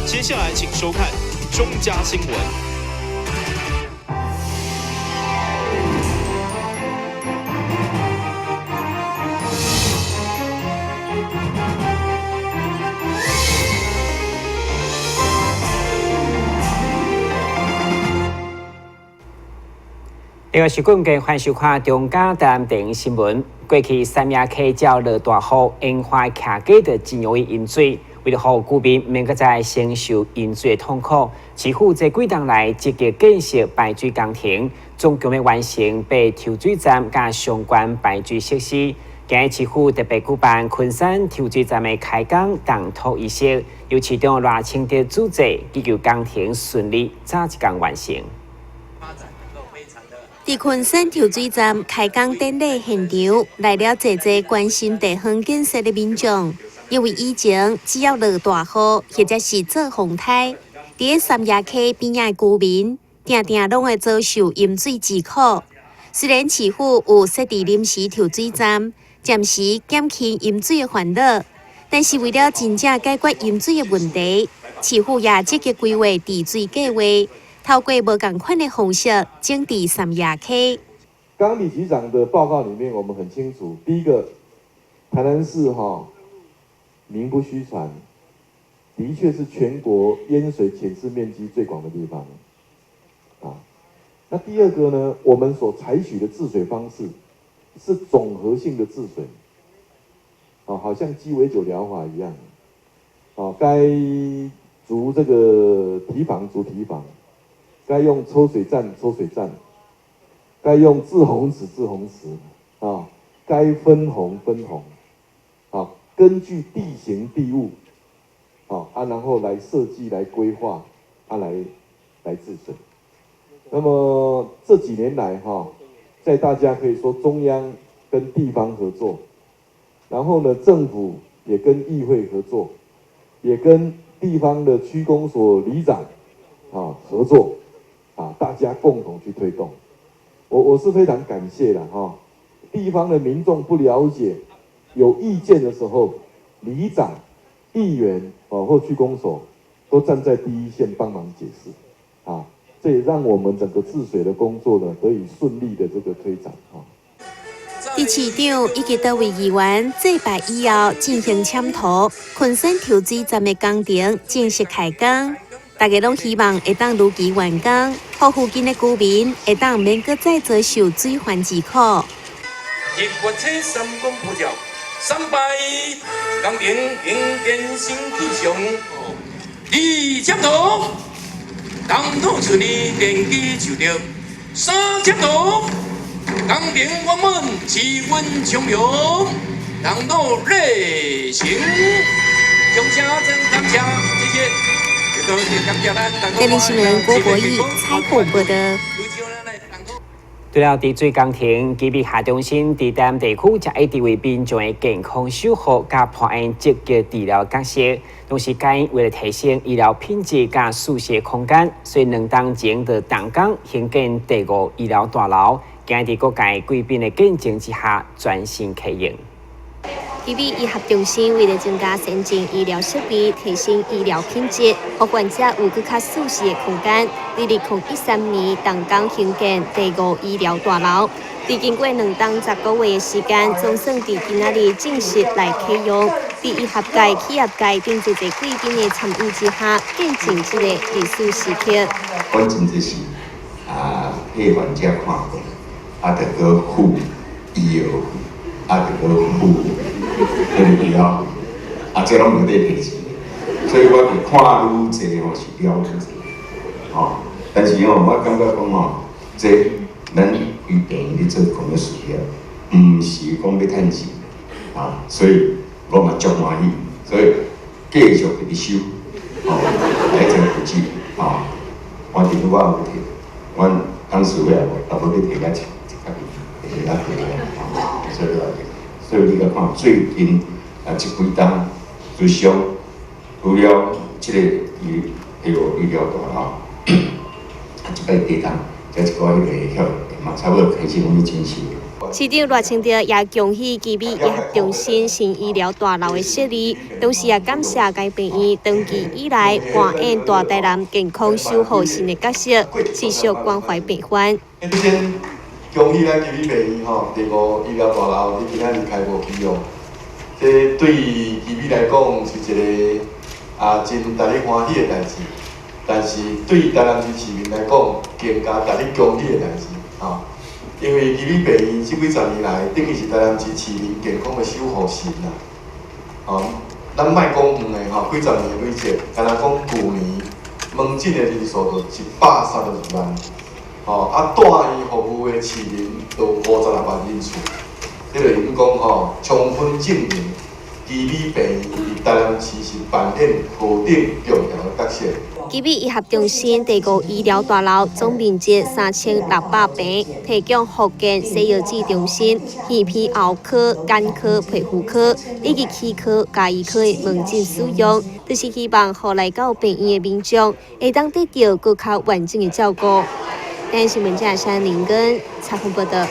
接下來請收看中嘉新聞。另外是今日欢迎收看中嘉台南电视新闻。过去三亚溪只要落大雨，淹花徛家就真容易淹水。为了予居民免阁再承受淹水的痛苦，市府这几冬来积极建设排水工程，总共欲完成八抽水站佮相关排水设施。今日市府特别举办昆山抽水站的开工动土仪式，由市长赖清德主祭，祈求工程顺利早一工完成。伫昆山抽水站开工典礼现场，来了济济关心地方建设的民众。因为以前只要落大雨或者是做风台，伫咧三亚溪边仔的居民，定定拢会遭受淹水之苦。虽然市府有设置临时抽水站，暂时减轻淹水的烦恼，但是为了真正解决淹水的问题，市府也积极规划治水计划。透过无仝款的方式整治三亚溪。刚李局长的报告里面，我们很清楚，第一个，台南市哈名不虚传，的确是全国淹水潜势面积最广的地方。啊，那第二个呢，我们所采取的治水方式是总合性的治水，啊，好像鸡尾酒疗法一样，啊，该筑这个堤防筑堤防。该用抽水站抽水站，该用滞洪池滞洪池，啊，该分洪分洪，啊，根据地形地物，啊，然后来设计来规划，啊，来治水。那么这几年来哈，在大家可以说中央跟地方合作，然后呢，政府也跟议会合作，也跟地方的区公所里长啊合作。啊，大家共同去推动，我是非常感谢的哈。地方的民众不了解、有意见的时候，里长、议员哦或区公所都站在第一线帮忙解释，啊，这也让我们整个治水的工作呢得以顺利的这个推展啊。伫市长以及多位议员祭拜以后进行签土，昆山抽水站的工程正式开工。大家拢希望会当如期完工，予附近的居民会当免阁再遭受水患之苦。日月星三光普照，三拜工程兴建新气象。二签土，动土顺利，奠基就着。三签土，工程圆满，市运昌隆，动土礼成，掌声真感谢，谢谢。电视新闻郭博义采访报道。除了治水工程，基美医学中心伫台南地区才一直为民众的健康守护佮扮演积极治疗角色。同时间为了提升医疗品质佮舒适空间，所以2冬前就动工兴建第五医疗大楼，今日伫各界贵宾的见证之下，全新启用。基美医学中心为了增加先进医疗设备，提升医疗品质，予患者有阁较舒适的空间。伫2013年动工兴建第五医疗大楼，伫经过2冬10个月的时间，总算伫今仔日正式来启用。伫医学界、企业界等济济贵宾的参与之下，见证这个历史时刻。我真济是啊，替患者看病，啊，著阁付医药费，啊，著阁付迄个药，啊，这拢无咧提钱，所以我伫看愈济吼是了愈济，吼。但是吼，我感觉讲吼，这咱为病院咧做公益事业，毋是讲欲趁钱，啊，所以我嘛足欢喜，所以继续伫咧收，吼，来做投资，吼。我伫我有提，阮董事会也无，也无去提遐钱，一个提遐提，所以你来看最近啊，这几冬，就上除了这个医疗大楼，啊，这摆地动，才一寡彼个遐嘛，差不多开始拢咧整修。市長賴清德也恭喜旗美醫學中心新醫療大樓的設立，同時也感謝該病院長期以來扮演大台南健康守護神的角色，持續關懷病患。先恭喜咱旗美病院吼，第五醫療大樓佇今仔日開幕啟用，這對旗美來講是一個真值得歡喜的代誌，但是對台南市市民來講，更加值得恭喜的代誌吼。因為旗美病院這幾十年來，等於是台南市市民健康的守護神啦。吼，咱莫講遠的吼，幾十年的累積，敢若講舊年門診的人數就132萬，吼，住院服務的市民就56萬人次，這就等於講吼，充分證明旗美病院佇台南市是扮演何等重要的角色。旗美醫學中心第五醫療大樓總面積3600坪，提供復健西藥劑中心、耳鼻喉科、眼科、皮膚科以及齒科、牙醫科的門診使用，就是希望予來到病院的民眾會當得到閣較完整的照顧。台視新聞記者林根採訪報導。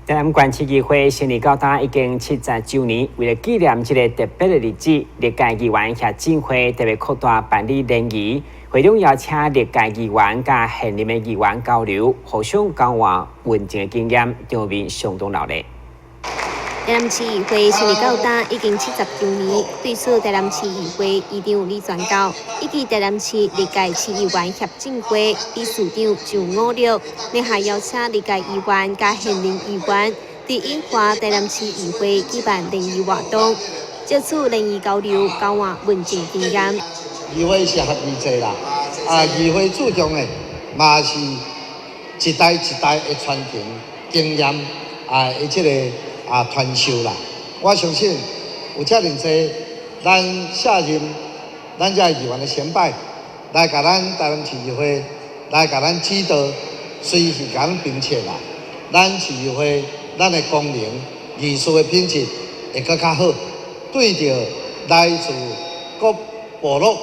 台南縣市議會成立到今已經70週年，為了紀念這个特別的日子，歷屆議員協進會特別擴大辦理聯誼，會中邀請歷屆議員佮現任的議員交流，互相交換問政的經驗，場面相當熱鬧。台南市議會成立到今已經70週年，對此台南市議會議長李全教以及台南市歷屆市議員協進會理事長張五六，聯合邀請歷屆議員佮現任議員，佇引華台南市議會舉辦聯誼活動，藉此聯誼交流，交換問政經驗。議會是合議制啦，議會注重的嘛是一代一代的傳承經驗的這个傳授啦。我相信有遮爾濟咱下任咱這議員的先輩來共咱台南市議會來共咱指導，隨時共咱鞭策啦。咱市議會咱的功能、議事的品質會閣較好，對著來自各部落、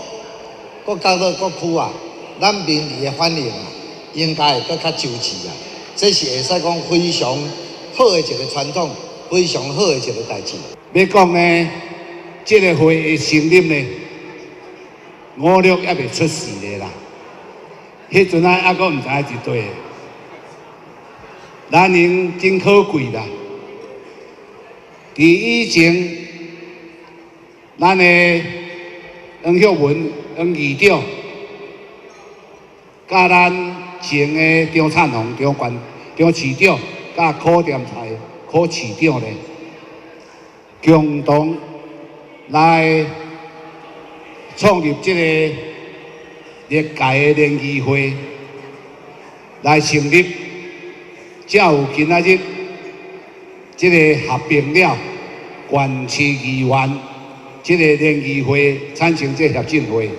各角落、各區啊，咱民意的反應啊，應該會閣較周至啊。這是會使講非常好的一个傳統，非常好的一个代誌。欲講呢，這个會的成立呢，五六猶未出世咧啦。彼陣啊，猶閣毋知影佇佗。咱𪜶真可貴啦。佇以前，咱的黃旭文黃議長，佮咱前的張燦鴻張縣張市長，佮柯添財柯市長咧，共同來創立這个歷屆的聯誼會，來成立，才有今仔日這个合併了縣市議員這个聯誼會，產生這協進會。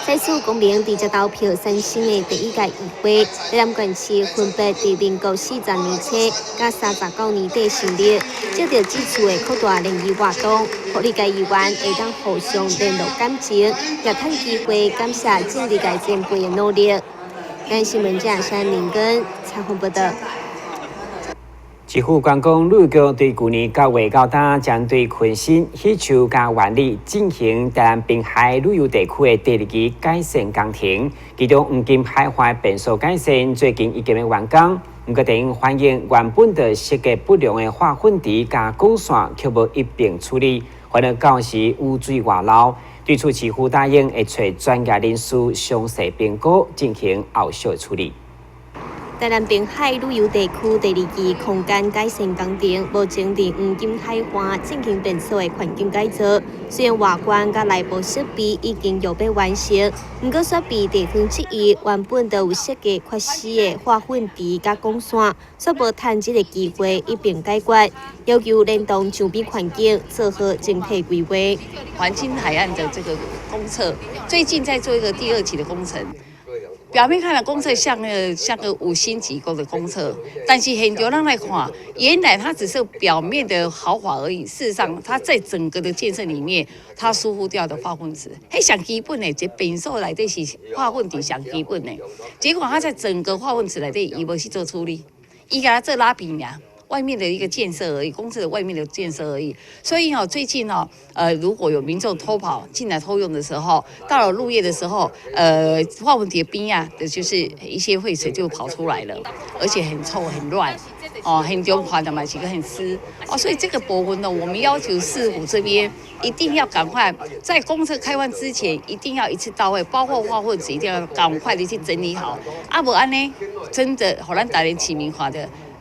在此公民直接投票產生的第一屆議會，台南縣市分別佇民國40年初佮39年底成立，藉著這次的擴大聯誼活動，予歷屆議員會當互相聯絡感情，也趁機會感謝前歷屆前輩的努力。台視新聞記者林根採訪報導。市府觀光旅局對舊年9月到今，針對坤新、許厝佮萬里進行台南濱海旅遊地區的第二期改善工程，其中黃金海岸便所改善最近已經欲完工，毋過地反映原本就設計不良的化糞池佮管線卻無一併處理，反而到時雨水外漏。對此，市府答應會揣專業人士詳細評估，進行後續處理。台南濱海旅遊地區第二期空間改善工程，目前佇黃金海岸進行便所的環境改造。雖然外觀佮內部設備已經預備完成，毋過卻被地方質疑原本就有設計缺失的化糞池佮管線，卻無趁這个機會一併解決，要求連同周邊環境做好整體規劃。黃金海岸的這個公廁，最近在做一個第二期的工程。表面看來公廁像個五星級的公廁，但是現場咱來看，原來它只是表面的豪華而已。事實上，它在整個的建設裡面，它疏忽掉的化糞池，彼上基本的，這便所內底是化糞池上基本的，結果它在整個化糞池內底，伊無去做處理。伊共做拉比爾。外面的一個建設而已，公廁的外面的建設而已。所以哦，最近哦，如果有民眾偷跑進來偷用的時候，到了入夜的時候，化糞池邊啊，就是一些廢水就跑出來了，而且很臭很亂，哦，很丟垮的嘛，幾個很濕哦，所以這個部分呢，我們要求市府這邊一定要趕快在公廁開放之前，一定要一次到位，包括化糞池一定要趕快的去整理好。啊，無按呢，真的，予咱台南市民看著。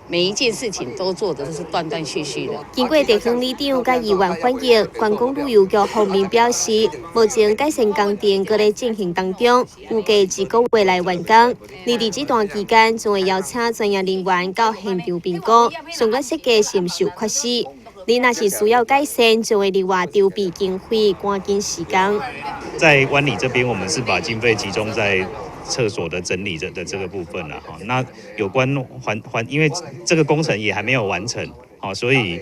每一件事情都做的都是斷斷續續的。經過地方里長佮議員反映，觀光旅遊局方面表示，目前改善工程閣咧進行當中，預計一個月內完工。而佇這段期間，將會邀請專業人員到現場評估相關設計是毋是有缺失。你若是需要改善，就會另外籌備經費，趕緊施工。在灣裡這邊，我們是把經費集中在廁所的整理的這個部分啦，哈，那有關環，因為這個工程也還沒有完成，好，所以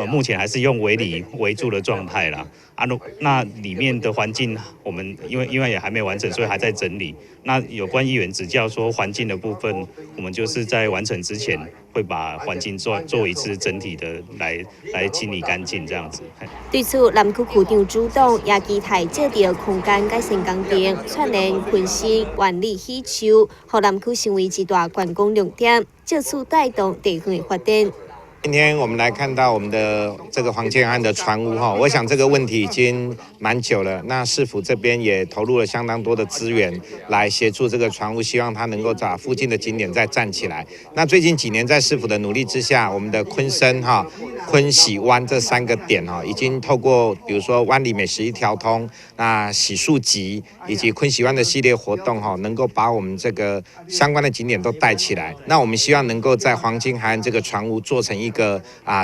目前還是用圍籬圍住的狀態啦。啊，那裡面的環境，我們因為也還沒完成，所以還在整理。那有關議員指教說環境的部分，我們就是在完成之前會把環境做一次整體的來清理乾淨，這樣子。對此，南區區長主動也期待借著空間改善工程，串聯昆生、萬里喜樹，予南區成為一大觀光亮點，藉此帶動地方的發展。今天我們來看到我們的這個黃金海岸的船屋哈，我想這個問題已經蠻久了。那市府這邊也投入了相當多的資源來協助這個船屋，希望它能夠把附近的景點再站起來。那最近幾年在市府的努力之下，我們的昆生哈、昆喜灣這三個點哈，已經透過比如說灣裡美食一條通、那喜樹集以及昆喜灣的系列活動哈，能夠把我們這個相關的景點都帶起來。那我們希望能夠在黃金海岸這個船屋做成一個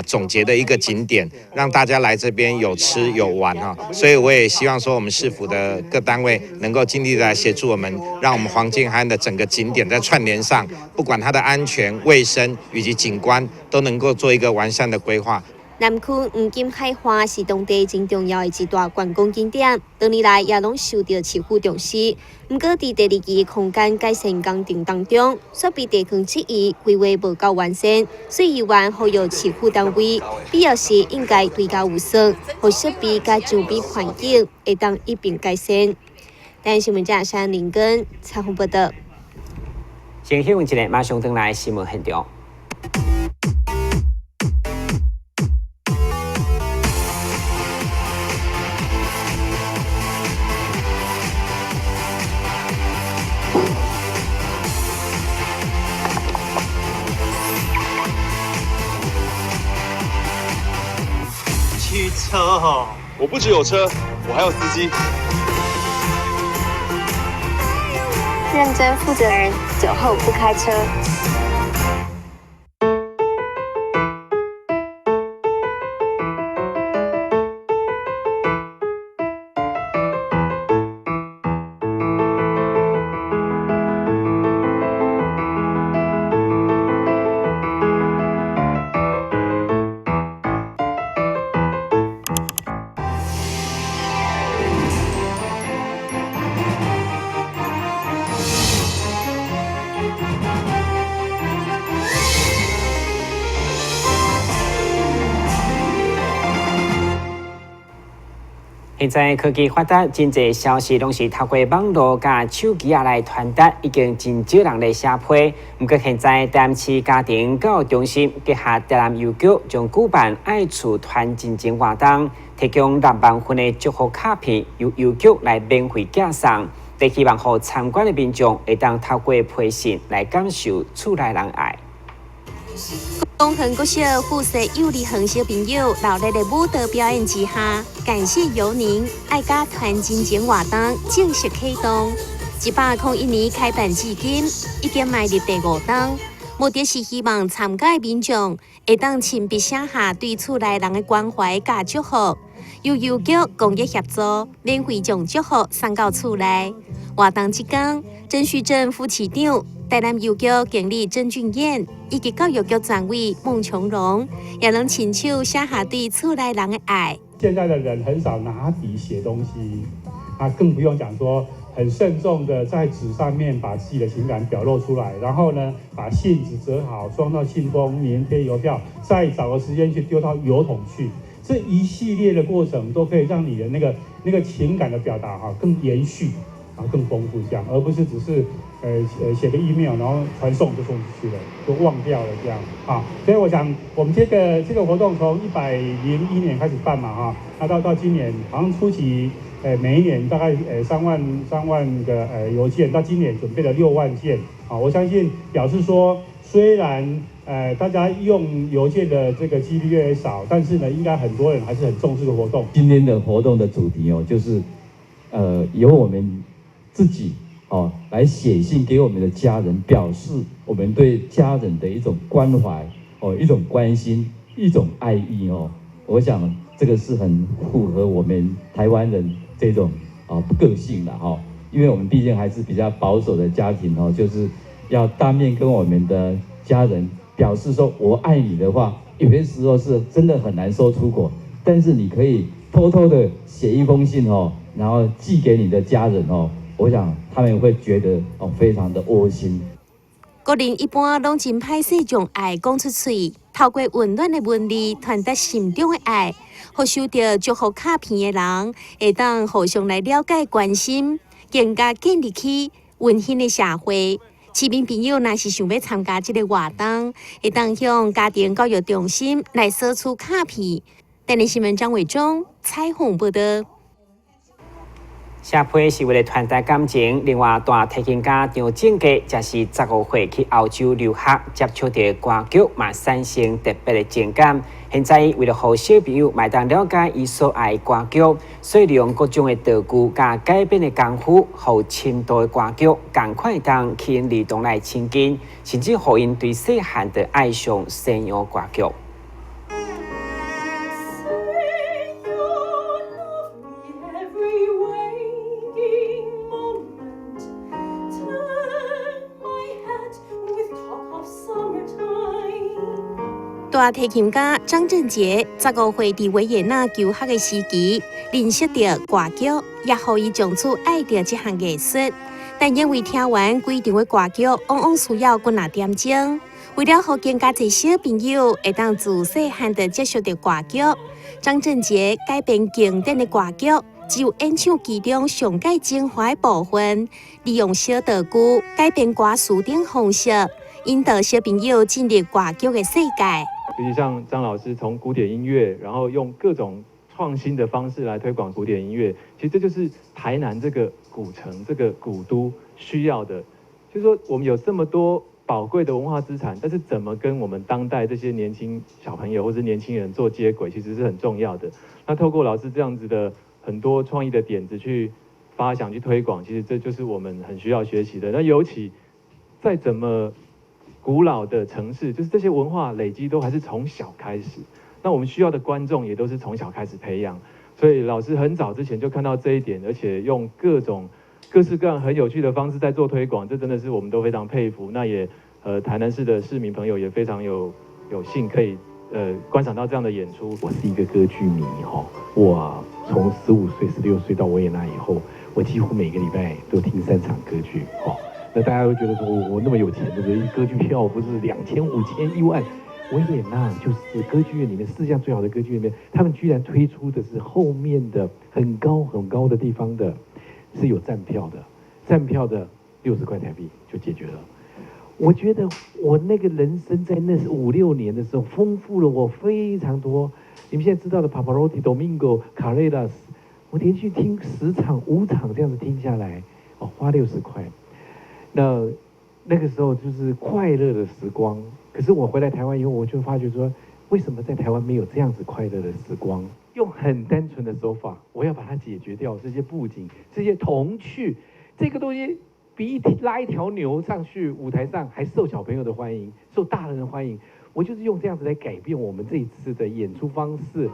總結的一個景點，讓大家來這邊有吃有玩哈，所以我也希望說我們市府的各單位能夠盡力來協助我們，讓我們黃金海岸的整個景點在串聯上，不管它的安全、衛生以及景觀，都能夠做一個完善的規劃。南區黃金海岸是當地真重要的一大觀光景點，多年來也攏受著市府重視。毋過，佇第二期空間改善工程當中，煞被地方質疑規劃無夠完善，所以議員呼籲市府單位必要時應該追加預算，予設備佮周邊環境會當一併改善。台灣新聞記者林根採訪報導。先休息一下，馬上轉來新聞現場。汽車哦，我不只有車，我還有司機。認真負責人，酒後不開車。現在科技發達，真濟消息攏是透過網路佮手機仔來傳達，已經真少人咧寫批。毋過現在台南市家庭教育中心結合台南郵局，將舉辦愛厝傳真情活動，提供6萬份的祝福卡片，由郵局來免費寄送，希望予參觀的民眾會當透過批信來感受厝內人愛。東橫國小附設幼兒園小朋友熱烈的舞蹈表演之下，感謝有您愛家傳真情活動正式啟動。101年開辦至今，已經邁入第五冬，目的是希望參加的民眾會當親筆寫下對厝內人的關懷佮祝福，由郵局公益協助，免費將祝福送到厝內。活動這工，曾旭鎮副市長、台南郵局經理鄭俊彦以及教育局專委孟瓊榮，也攏親手寫下對厝內人的愛。現在的人很少拿筆寫東西，啊，更不用講說很慎重的在紙上面把自己的情感表露出來，然後呢，把信紙折好，裝到信封，粘貼郵票，再找個時間去丟到郵筒去。這一系列的過程都可以讓你的那個情感的表達哈更延續，啊更豐富這樣，而不是只是寫個 email 然後傳送就送出去了，就忘掉了這樣啊。所以我想我們這個活動從101年開始辦嘛哈，那到今年好像初期，每一年大概3萬個郵件，到今年準備了6萬件，啊，我相信表示說，雖然大家用郵件的這個幾率越來越少，但是呢，應該很多人還是很重視這個活動。今天的活動的主題哦，就是由我們自己哦來寫信給我們的家人，表示我們對家人的一種關懷哦，一種關心，一種愛意哦。我想這個是很符合我們台灣人這種啊個性的哈，因為我們畢竟還是比較保守的家庭哦，就是要當面跟我們的家人表示說我愛你的話，有些時候是真的很難說出口。但是你可以偷偷的寫一封信哦，然後寄給你的家人哦，我想他們會覺得哦非常的窩心。國人一般攏真歹勢將愛講出喙，透過溫暖的文字傳達心中的愛，予收著祝福卡片的人會當互相來了解關心，更加建立起溫馨的社會。市民朋友若是想欲參加這個活動，會當向家庭教育中心來索取卡片。電視新聞張偉忠採訪報道。寫批是為了傳達感情。另外，大提琴家張正傑則是15歲去歐洲留學，接觸著歌劇，嘛產生特別的情感。現在為了予小朋友會當了解伊所愛歌劇，所以利用各種的道具佮改編的功夫，予深度的歌劇仝款會當吸引兒童來親近，甚至予𪜶對細漢就愛上西洋歌劇。大提琴家張振傑15歲佇維也納求學的時期，認識著歌劇，也予伊從此愛著這項藝術。但因為聽完幾場的歌劇，往往需要幾若點鐘。為了予更加濟小朋友會當自細漢就接觸著歌劇，張振傑改編經典的歌劇，只有演唱其中上蓋精華的部分，利用小道具改編歌詞等方式，引導小朋友進入歌劇的世界。尤其像張老師從古典音樂，然後用各種創新的方式來推廣古典音樂，其實這就是台南這個古城、這個古都需要的。就是說，我們有這麼多寶貴的文化資產，但是怎麼跟我們當代這些年輕小朋友或是年輕人做接軌，其實是很重要的。那透過老師這樣子的很多創意的點子去發想、去推廣，其實這就是我們很需要學習的。那尤其再怎麼古老的城市，就是這些文化累積都還是從小開始。那我們需要的觀眾也都是從小開始培養。所以老師很早之前就看到這一點，而且用各種各式各樣很有趣的方式在做推廣，這真的是我們都非常佩服。那也台南市的市民朋友也非常有幸可以觀賞到這樣的演出。我是一個歌劇迷哈，我從15歲、16歲到維也納以後，我幾乎每個禮拜都聽三場歌劇哈。那大家會覺得說，我那麼有錢，對不對？歌劇票不是2000、5000、1萬？維也納就是歌劇院裡面世界上最好的歌劇院裡面，他們居然推出的是後面的很高很高的地方的，是有站票的，站票的60塊台幣就解決了。我覺得我那個人生在那五六年的時候，豐富了我非常多。你們現在知道的 Pavarotti、Domingo、Carreras，我連續聽10場、5場這樣子聽下來，哦，花60塊。那個時候就是快樂的時光。可是我回來台灣以後，我就發覺說，為什麼在台灣沒有這樣子快樂的時光？用很單純的手法，我要把它解決掉。這些布景、這些童趣，這個東西比拉一條牛上去舞台上還受小朋友的歡迎，受大人的歡迎。我就是用這樣子來改變我們這一次的演出方式。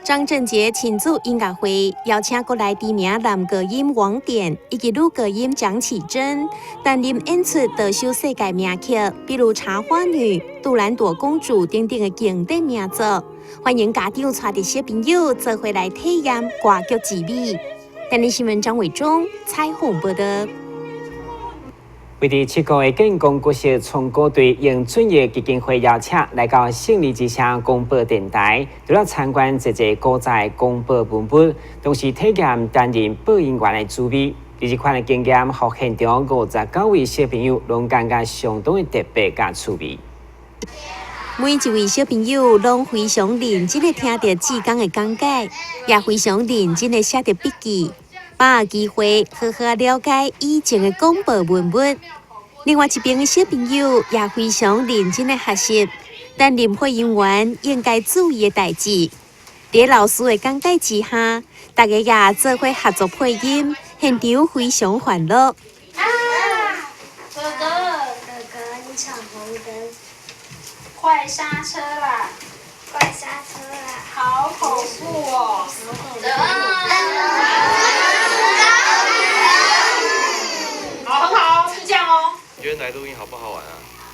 張振傑親自音樂會邀請國內知名男高音王典以及女高音蔣啟貞擔任演出多首世界名曲，比如《茶花女》、《杜蘭朵公主》等等的經典名作。歡迎家長帶著小朋友做伙來體驗歌劇之美。台南新闻张伟忠采访报道。位伫七股的建功国小创鼓队应准业基金会邀请，来到胜利之声广播电台，除了参观这个古早的广播文物，同时体验担任播音员的滋味。这款的经验，予现场59位小朋友拢感觉相当的特别佮趣味。每一位小朋友拢非常认真的听著志工的讲解，也非常认真的写著笔记，把握机会好好了解以前的广播文物。另外一边的小朋友也非常认真的学习担任配音员应该注意的代志。伫老师的讲解之下，大家也做伙合作配音，现场非常欢乐。啊，哥哥，哥哥，你闯红灯，快刹车啦！快刹车啦！好恐怖哦！好，很好，就这样哦。你觉得来录音好不好玩啊？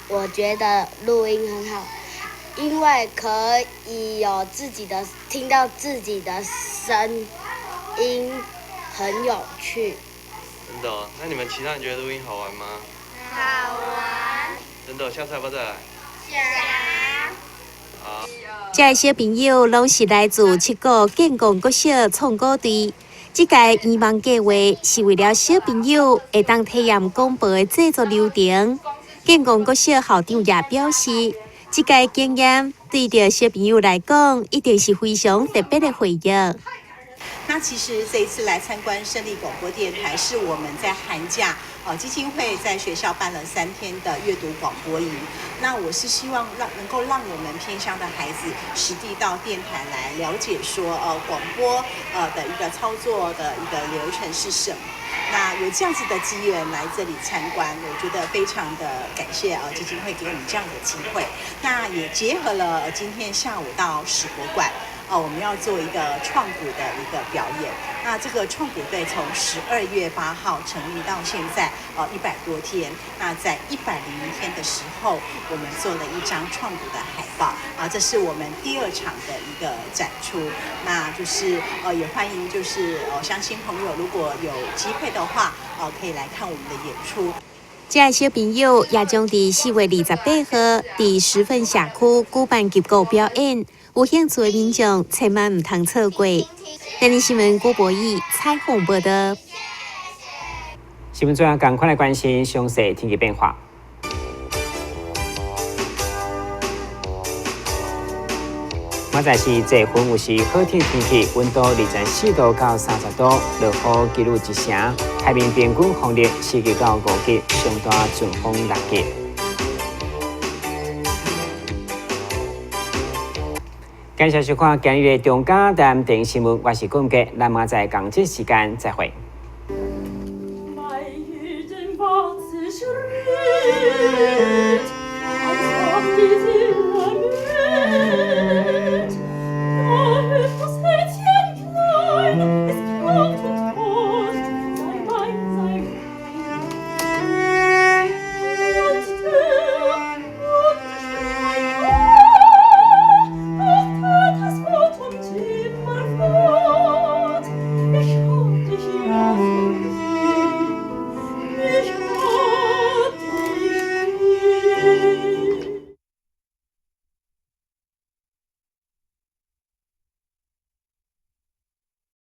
我觉得录音很好，因为可以有自己的听到自己的声音，很有趣。真的哦？那你们其他人觉得录音好玩吗？好玩。真的，下次要不要再来？想。好。这个小朋友拢是来自七股建功国小创鼓队。这个圆梦计划是为了小朋友会当体验广播的制作流程。建功国小校长也表示，这个经验对著小朋友来讲，一定是非常特别的回忆。那其实这一次来参观胜利广播电台，是我们在寒假基金会在学校办了3天的阅读广播营。那我是希望能够让我们偏乡的孩子实地到电台来了解说广播的一个操作的一个流程是什么。那有这样子的机缘来这里参观，我觉得非常的感谢基金会给我们这样的机会。那也结合了今天下午到史博馆。我们要做一个创鼓的一个表演。那这个创鼓队从12月8号成立到现在，100多天。那在101天的时候，我们做了一张创鼓的海报啊，这是我们第二场的一个展出。那就是也欢迎就是乡亲朋友如果有机会的话，可以来看我们的演出。这个小朋友也将伫4月28号伫十份社区举办击鼓表演，有兴趣的民众千万毋通错过。台南新闻郭博义采访报道。新闻最后，赶快来关心详细天气变化。明仔是济云有时好天天气，温度24度到30度，落雨几率一成。海面平均风力4级到5级，上大阵风6级。感谢收看今日的中嘉台电新闻，我是龚杰，咱明仔同一时间再会。